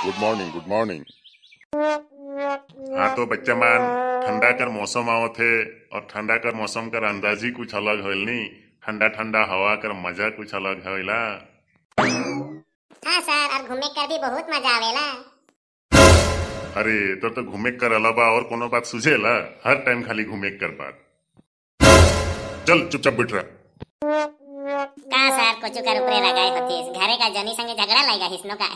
Good morning, good morning. हाँ तो बच्चा मान, ठंडा कर मौसम आवत है और ठंडा कर मौसम कर अंदाज ही कुछ अलग होइल नी। ठंडा ठंडा हवा कर मजा कुछ अलग होइला। हाँ सर, और घूमे कर भी बहुत मजा आवेला। अरे तो घूमे कर अलावा और कोनो बात सुझेला? हर टाइम खाली घूमे कर बात। चल चुपचाप बैठ रहा। का सर कोचू कर ऊपरे लगाए होतीस, घरे का जनी संगे झगड़ा लाएगा हिसनो का।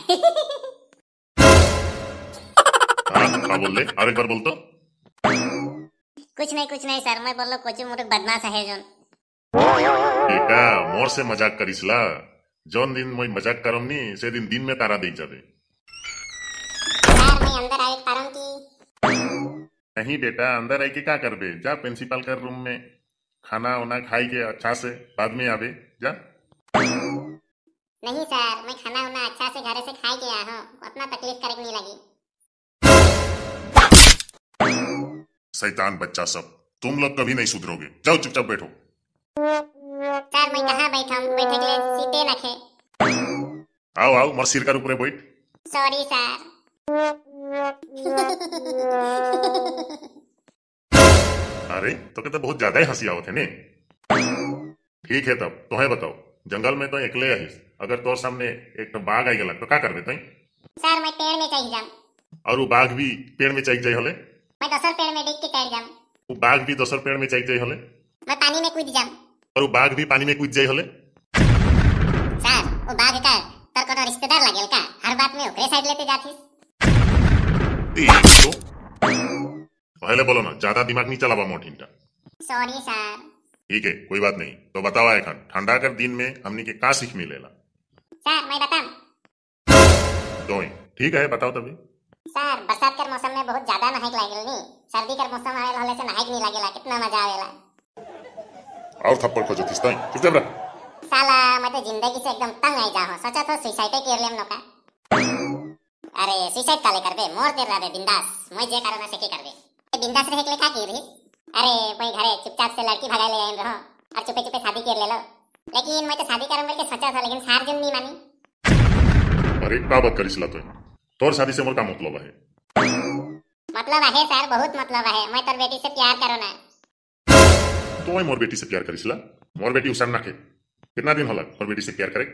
हाँ का बोल ले, और एक बार बोल तो। कुछ नहीं सर, मैं बोल लो कोचू मोर बदमाश है जोन। बेटा मोर से मजाक करिसला, जोन दिन मोई मजाक करम नी से दिन दिन में तारा देख जाबे। सर मैं अंदर आए पारम की? नहीं बेटा, अंदर आए के का करबे, जा प्रिंसिपल कर रूम में खाना उना खाई के अच्छा से बाद में आबे, जा। नहीं सर, मैं खाना उना अच्छा से घरे से खाई के आया हूं, उतना तकलीफ करे नहीं लगी। शैतान बच्चा सब, तुम लोग कभी नहीं सुधरोगे, जाओ चुपचाप बैठो। सर मैं कहाँ बैठा हूँ, बैठे के लिए सीटे रखे। आओ आओ मोर सिर कर ऊपर बैठ। Sorry sir. अरे तो कहते बहुत ज्यादा ही हंसी आवत है ने। ठीक है तब तुम्हें बताओ, जंगल में तो एकले आहिस, अगर तोर सामने एक तो बाघ आई गला तो का करबे तई? सर मैं पेड़ में चढ़ जाम। और वो बाघ भी पेड़ में चढ़ जाई हले? मैं दोसर पेड़ में डिग के चढ़ जाम। वो बाघ भी दोसर पेड़ में चढ़ जाई हले? मैं पानी में कूद जाम। और वो बाघ भी पानी में कूद जाई हले? सर वो बाघ का तोर कोनो रिश्तेदार लागेल का, हर बात में ओकरे साइड लेते जाथिस। तो पहले बोलो ना, ज्यादा दिमाग नहीं चलावा मोठिनटा। Sorry sir. ठीक है कोई बात नहीं। तो बताओ एखन ठंडा कर दिन में हमनी के का सीख मिलेला? सर मैं बताऊं। तो ठीक है बताओ तभी। सर बरसात कर मौसम में बहुत ज्यादा नहाइक लागेल नी, सर्दी कर मौसम आवेला हले से नहाइक नहीं लागेला, कितना मजा आवेला। और थप्पड़ खोजतिस तई, चुपचाप रह। साला मैं तो जिंदगी से एकदम तंग आई जाऊं, सोचा था सुसाइड कर लेम नोका। अरे सुसाइड काले करबे, मोर देर रहबे बिंदास, मैं जे करना से के करबे। बिंदास रहे के लिए का की रही? अरे मैं घरे चुपचाप से लड़की भगा ले आइन रहो और चुपे चुपे शादी कर ले लो, लेकिन मैं तो शादी करम बोल के सोचा था, लेकिन सार जन नहीं मानी। अरे का बात करिसला तोय, तोर शादी से मोर का मतलब है? मतलब है सर, बहुत मतलब है, मैं तोर बेटी से प्यार करो ना। तोय मोर बेटी से प्यार करिसला? मोर बेटी उसान नाखे, कितना दिन होला मोर बेटी से प्यार करे?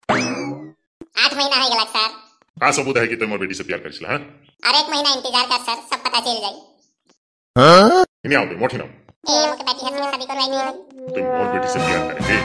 8 महीना हो गेला सर। का सबूत है कि तोय मोर बेटी से प्यार करिसला? हां और 1 महीना इंतजार कर सर, सब पता चल जाई। हां इने आओ बे मोठी ना। ए मोके बेटी हसन शादी करवाई नहीं। तुम मोर बेटी से प्यार करे?